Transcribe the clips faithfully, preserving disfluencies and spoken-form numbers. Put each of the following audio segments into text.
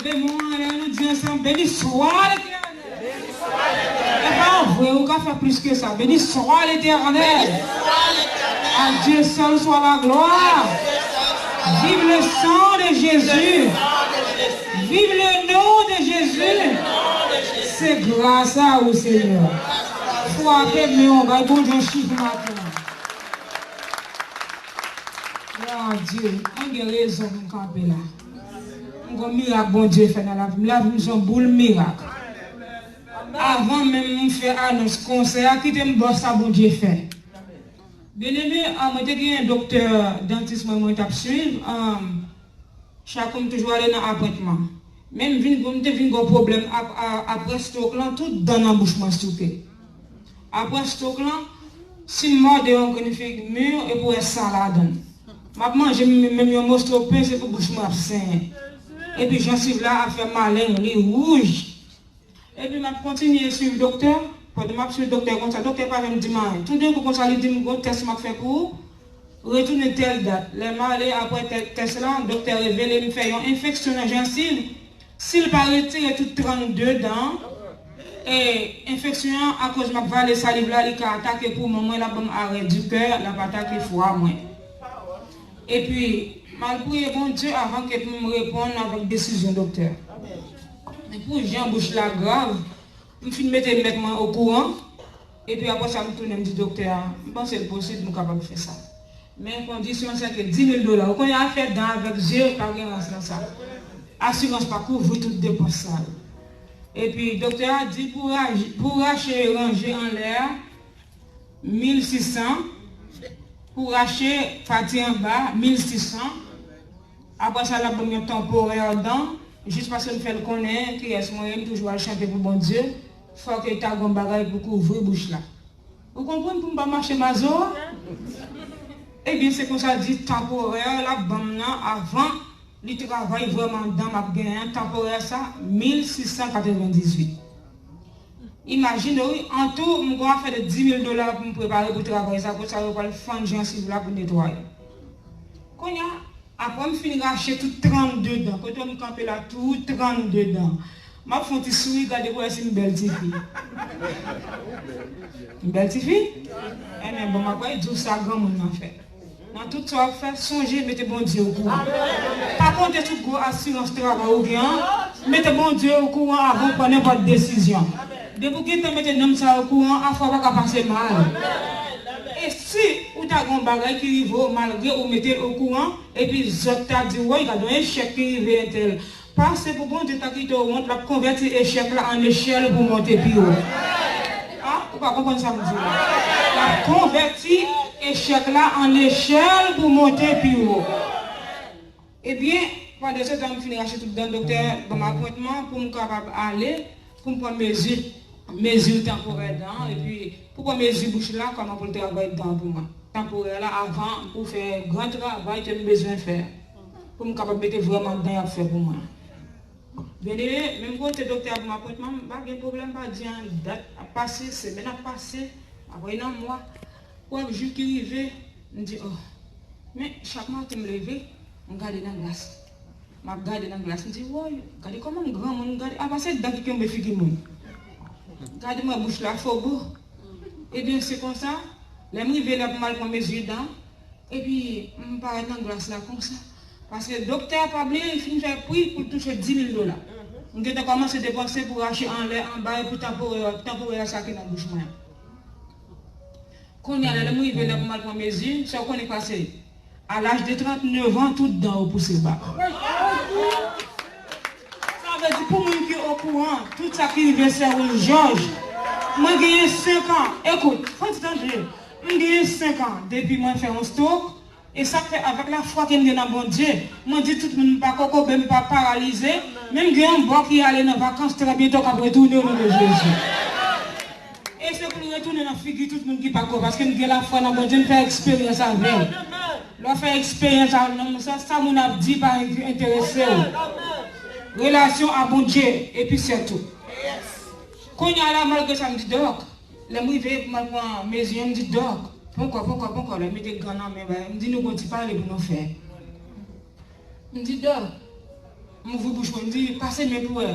Leve men w anlè, nou di ansanm, Béni soit l'Éternel. E pa vre, ou ka fè plis ke sa. Béni soit l'Éternel. À Dieu seul soit la gloire. Vive le sang de Jésus. Vive le nom de Jésus. Se gras a ou, Senyè. Frape men w, bay Bondye yon chif maten an. Mon Dieu, mwen gen rezon pou m kanpe la. M gon mirak Bondye fè nan lavi m. Lavi m se yon boul mirak. Avan menm m fè anons konsè a, kite m ba w sa Bondye fè. Byeneme, a, mwen te gen doktè dantis mwen, mwen t ap swiv. Chak jou m toujou ale nan apwentman. Men m vin, m te vin gen pwoblèm ap-, a-, apre stroke lan, tout dan nan bouch mwen souke. Apre stroke lan, si m mòde yon grenn fig mi, epi w wè san ladan l. M ap manje, m, menm yon moso pen, se pou bouch mwen ap senyen. Epi jansiv la ap fè maleng, li wouj. Epi m ap kontinye swiv doktè. Pandan m ap swiv doktè konsa, doktè pa janm di m anyen. Toudenkou konsa, li di m, "Gon tès m ap fè pou ou, retounen tèl dat." Lè m ale apre tè-, tès la, doktè revele m fè yon enfeksyon nan jansiv. Si l pa retire tout trannde dan, e enfeksyon an, akoz m ap vale saliv la, li ka atake poumon mwen, l ap ban m arè di kè, l ap atake fwa mwen. Epi, m al priye Bondye avan ke pou m reponn avèk desizyon doktè. Men pou jan bouch la grav, m fin mete mèt mwen okouran, epi apre sa, m tounen, m di doktè a, m panse l posib, m kapab fè sa. Men kondisyon an se ke di mil dola. Ou konnen afè dan avèk zye pa gen rans nan sa. Asirans pa kouvri tout depans sa yo. Epi doktè a di pou raj-, pou rache ranje anlè a, mil sis san. Pou rache pati anba, mil sis san. Apre sa, l ap ban m yon tanporè dan, jis paske m fè l konnen kiyès mwen ye, m toujou al chante pou Bondye. Fòk e ta gon bagay pou kouvri bouch la. Ou konprann pou m pa mache mazo a? Ebyen, se konsa di tanporè l ap ban m nan avan li travay vrèman dan m ap genyen an, tanporè sa, mil sis san katrevendizuit. Imajine w, wi, an tou, m gon afè de di mil dola pou m prepare pou travay sa, konsa yo pral fann jansiv la pou netwaye. Kounye a, apre m fin rache tout trannde dan, kote m kanpe la, tout trannde dan. M ap fè yon ti souri, gade pou wè si m bèl tifi. M bèl tifi? Ebyen, bon, m ap di w sa granmoun nan fè. Nan tout sa w ap fè, sonje mete Bondye okouran. Pa konte sou gwo asirans travay ou gen an. Mete Bondye okouran avan w pran nenpòt desizyon. Depi w gentan mete nonm sa okouran, afè w pa ka pase mal. E si ou ta gen yon bagay ki rive w, malgre ou mete l okouran, epi zòt ta di, "Woy, gade yon echèk ki rive entèl." Pase pou Bondye ta kite w wont, l ap konvèti echèk la an echèl pou monte pi wo. A, ou pa konprann sa m di la. L ap konvèti echèk la an echèl pou monte pi wo. Ebyen, pandan se tan, m fin rache tout dan, doktè ban m apwentman pou m kapab ale, pou m pran mezi, mezi tanporè dan an, epi pou pran mezi bouch la, kòman pou l travay dan an pou mwen. Tanporè la, avan pou fè gran travay ke m bezwen fè. Pou m kapab mete vrèman dan y ap fè pou mwen. Byeneme, menm kote doktè a ban m apwentman, m pa gen pwoblèm, m pa di anyen, dat ap pase, semèn ap pase, apre nan mwa, w ap jou ki rive, m di, oh. Men, chak maten m leve, m gade nan glas. M ap gade nan glas, m di, woy, gade kòman m granmoun, gade, apa se dan ki kenbe figi moun. Gade mwen bouch la fobo. Ebyen, se konsa, lè m rive lè pou m al pran mezi dan, epi m parèt nan glas la konsa. Paske doktè a pa bliye, li fin fè pri pou l touche di mil dola. M gentan kòmanse depanse pou rache anlè, anba, epi tanporè, tanporè sa ki nan bouch mwen an. Kounye a la, lè m rive la pou m al pran mezi, sa w konnen k pase? A laj de tranntenevan, tout dan yo pouse ba. Sa vle di, pou moun ki okouran, tout sa ki rive sè Rose Georges, mwen genyen senk an. Ekout, fò di tande, m genyen senk an depi mwen fè yon stroke, e sa k fè avèk lafwa ke m gen nan Bondye, mwen di tout moun, m pa kokobe, m pa paralize, men m gen yon bò ki ale nan vakans trè byento k ap retounen o non de Jezi. E se pou l retounen nan figi tout moun ki pa kwè, paske m gen lafwa nan Bondye, m fè eksperyans avè l. Lè w fè eksperyans avè l, non, sa, sa moun ap di pa enterese w. Relasyon a Bondye, epi sètou. Kounye a la, malgre sa, m di, dòk, lè m rive, m al pran mezi an, m di, dòk, ponkò, ponkò, ponkò, lè m mete gan nan men, m di, nou gon ti pale pou nou fè. M di, dòk, M ouvri bouch mwen, m di, "Pase men pou wè.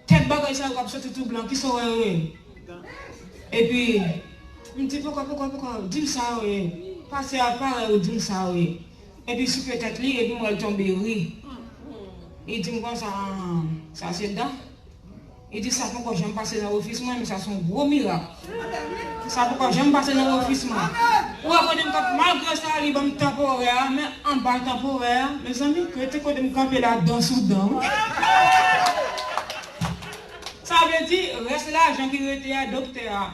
Tèt bagay sa yo k ap soti tou blan, ki sa w wè yo ye?" Epi, m di, "Poko, poko, poko, di m sa yo ye. Pase a, pale yo, di m sa yo ye." Epi, souke tèt li, epi m wè l tonbe ri. Li di m konsa, "Ah, sa se dan." Li di, "Sa poko janm pase nan ofis mwen, men sa se yon gwo mirak. Sa poko janm pase nan ofis mwen." Ou wè kote m kanpe, malgre sa, li ban m tanporè a, men anba tanporè a, mezanmi, rete kote m kanpe la, dan sou dan. Sa vle di, rès lajan ki rete a, doktè a,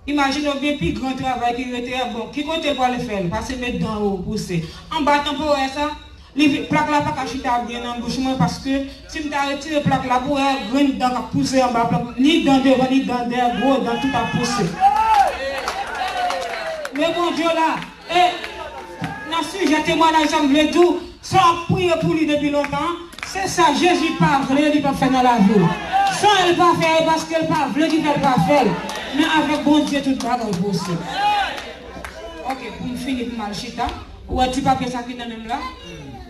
imajine w gen pi gran travay ki rete a, bon, ki kote l pral fè l? Pase men dan yo pouse. Anba tanporè sa, li, plak la pa ka chita byen nan bouch mwen, paske si m ta retire plak la, pou wè grenn dan k ap pouse anba plak, ni dan devan, ni dan dèyè, gwo dan, tout ap pouse. Men Bondye la, e nan sijè temwayaj sa, m vle di w, sa w ap priye pou li depi lontan, se sa Jezi pa vle, li p ap fè nan lavi w. Sa l pa fè, e paske l pa vle ki fè l pa fè l. Men avèk Bondye, tout bagay posib. Ok, pou m fini, pou m al chita. Ou wè ti papye sa ki nan men m la?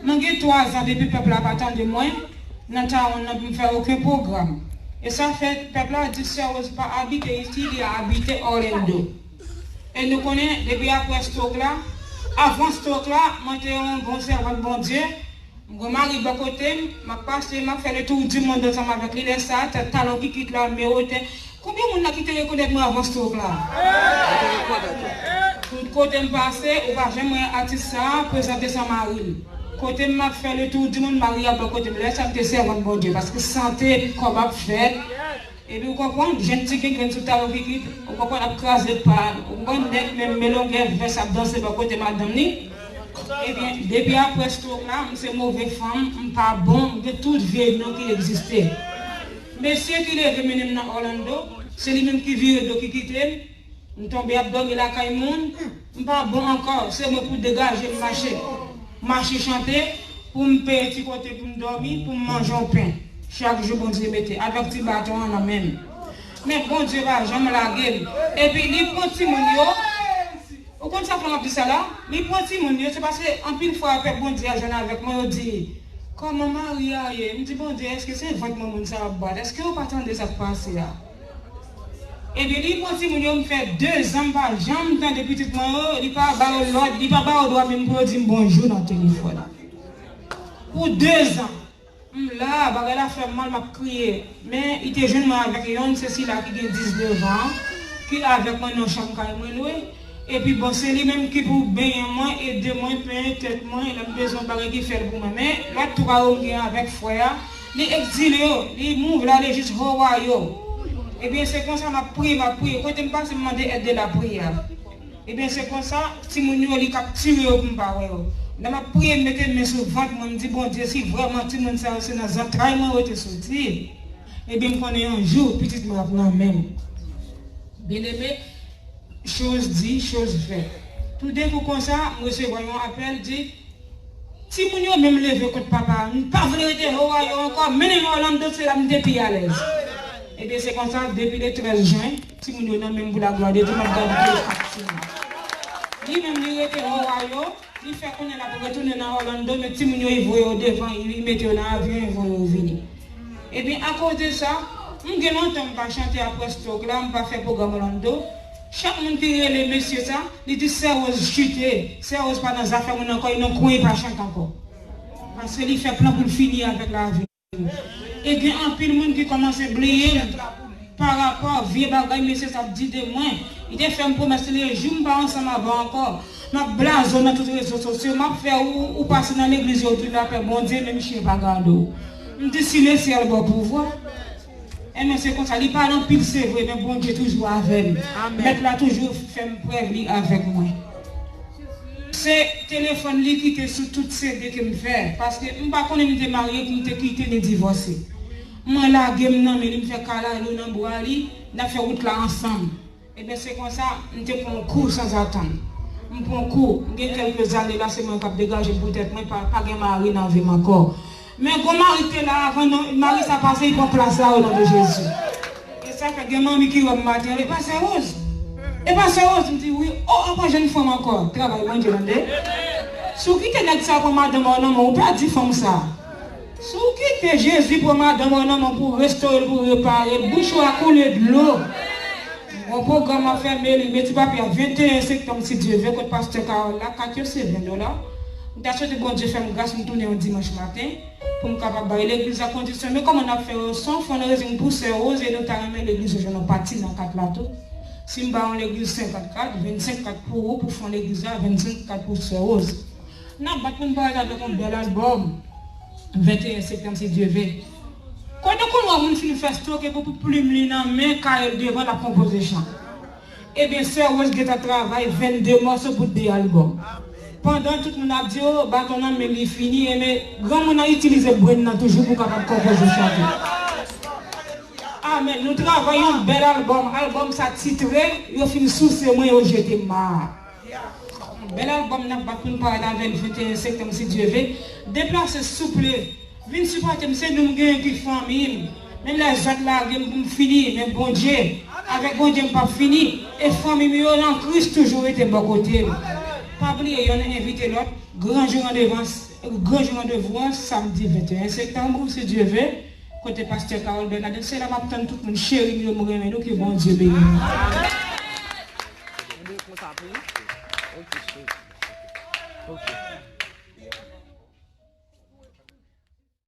Mwen gen twa zan depi pèp la pa tande mwen nan tawon nan pou m fè okenn pwogram. E sa fè pèp la di Sè Rose pa abite isi, li abite Orlando. E nou konnen, depi apre stroke la, avan stroke la, mwen te yon bon sèvant Bondye. M gen mari bò kote m, m ap pase, m ap fè le tour du monde ansanm avèk li. Lè sa, ta-, talon kikit la, me otè. Konbyen moun la ki te rekonèt mwen avan stroke la? Tout kote m pase, ou pa janm wè atis sa a prezante san mari l. Kote m ap fè le tour du monde, mari a bò kote m. Lè sa, m te sèvant Bondye, paske sante epi kòb ap fèt. Epi ou konprann, jèn ti gengrenn sou talon kikit, ou konprann, ap kraze pa, ou konprann, nèg menm melongè vès ap danse bò kote madanm li. Ebyen, depi apre stroke la, m se move fanm, m pa bon, m gen tout vye non ki egziste. Mesye ki leve mennen m nan Orlando, se li menm ki vire do ki kite m. M tonbe ap dòmi lakay moun, m pa bon ankò, se mwen pou degaje m mache. Mache chante, pou m peye ti kote pou m dòmi, pou m manje yon pen. Chak jou Bondye mete, avèk ti baton an nan men m. Men Bondye pa janm lage m. Epi li pran timoun yo, ou konn sa fè m ap di sa la? Li pran timoun yo, se paske anpil fwa pèp Bondye a jwenn avèk mwen, yo di, "Kòman mari a ye?" M di, "Bondye, èske se vant mwen moun sa ap bat? Èske yo pa tande sa k pase a?" Epi li pran timoun yo, m fè de zan m pa janm tande pitit mwen yo, li pa ba yo lòd, li pa ba yo dwa menm pou yo di m bonjou nan telefòn. Pou de zan, m la, bagay la fè m mal, m ap kriye. Men li te jwenn mwen avèk yonn, se sila ki gen diznèf an, ki avèk mwen nan chanm kay mwen lwe. Epi bon, se li menm ki pou benyen mwen, ede mwen, penyen tèt mwen, lè m bezwen bagay ki fè l pou mwen. Men lòt twa yo m gen avèk frè a, li egzile yo, li move l ale jis Hawaii yo. Ebyen, se konsa m ap priye, m ap priye. Kote m pase, m mande èd de lapriyè. Ebyen, se konsa, timoun yo, li kaptire yo pou m pa wè yo. Lè m ap priye, m mete men sou vant mwen, m di, "Bondye, si vrèman timoun sa yo se nan zantray mwen yo te soti, ebyen, m konnen yon jou, pitit mwen ap nan men m." Byeneme, Chose dit, chose faite. Toudenkou konsa, m resevwa yon apèl, di, "Timoun yo menm leve kont papa a, m pa vle rete Ohio ankò, mennen m Orlando, se la m te pi alèz." Ebyen, se konsa, depi le trèz jen, timoun yo nan men m pou laglwa de Dye, m ap gade de chak timoun. Li menm, li rete Ohio, li fè konnen l ap retounen nan Orlando, men timoun yo, li voye yo devan, li mete yo nan avyon, li voye yo vini. Ebyen, akoz de sa, m gen lontan m pa chante apre stroke la, m pa fè pwogram Orlando. Chak moun ki rele mesye sa, li di, "Sè Rose chite, Sè Rose pa nan zafè moun ankò, li nan kwen, li pa chante ankò." Paske li fè plan pou l fini avèk lavi. E gen anpil moun ki kòmanse bliye m parapò vye bagay mesye sa ap di de mwen. Li te fè m pwomès, le jou m pa ansanm avè w ankò, m ap blaze w nan tout rezo sosyo, m ap fè ou, ou pase nan legliz yo, ou di lapè Bondye, menm chen pa gade w. M di, "Si lesyèl ba w pouvwa." Enben, se konsa, li pale anpil, se vre, men Bondye toujou avè m. Amèn. Mèt la toujou fè m prèv li avèk mwen. Se telefòn li ki te sou tout C D ke m fè, paske m pa konnen m te marye pou m te kite ni divòse. Mwen lage m nan men li, m fè kalalou nan bra li, n ap fè wout la ansanm. Ebyen, se konsa, m te pran yon kou sanzatann. M pran yon kou, m gen kèlke zane la, se mwen k ap degaje m pou tèt mwen, pa, pa gen mari nan vi m ankò. Men gon mari ki te la avan, non, mari sa pase, li pran plas la, o non de Jezi. E sa fè gen manmi ki wè m maten, "E pa Sè Rose? E pa Sè Rose?" M di, "Wi." "O, ankò jèn fanm ankò." Travay Bondye, tande. Si w kite nèg sa pran madanm ou nan men w, ou pèdi fanm sa. Si w kite Jezi pran madanm ou nan men w pou restore l, pou repare l, bouch ou a koule dlo. Yon pwogram ap fèmen li, men ti papi a venteyen septanm, si Dye vle, kot pastè Carole la, kat yo se ven dola. M ta swete Bondye fè m gras, m tounen yon dimanch maten, pou m kapab bay legliz la kondisyon. Men kòman n ap fè yo? Se yon fundraising pou Sè Rose, e nou ta renmen legliz yo jwenn yon pati nan kat la tou. Si m ba yon legliz senkant kat, vennsenk kat pou ou, pou fon legliz la, vennsenk kat pou Sè Rose. N ap bat pou n parèt avèk yon bèl albòm, venteyen septanm, si Dye vle. Kote w konn wè moun fin fè stroke epi pou plim li nan men, kare l devan, l ap konpoze chan? Ebyen, Sè Rose gentan travay vennde mòso pou de albòm. Pandan tout moun ap di, "O, baton nan men li fini," ebyen, granmoun nan itilize brenn nan toujou pou kapab konpoze chante. Amèn. Nou travay yon bèl albòm. Albòm sa titre, yo fin souse mwen, yo jete m ma. Bèl albòm n ap bat pou n parèt avè l venteyen septanm, si Dye vle. Deplase, souple. Vin sipòte m, se nou m genyen ki fanmi m. Menm lè zòt lage m pou m fini, men Bondye, avèk Bondye m p ap fini. E fanmi m yo nan Kris toujou rete bò kote m. Pa bliye, yonn envite lòt. Gran jou randevou an, gran jou randevou an, samdi venteyen septanm, si Dye vle. Kote pastè Carole Bernadette, se la m ap tann tout moun. Cheri m yo, m renmen nou, ke Bondye beni nou.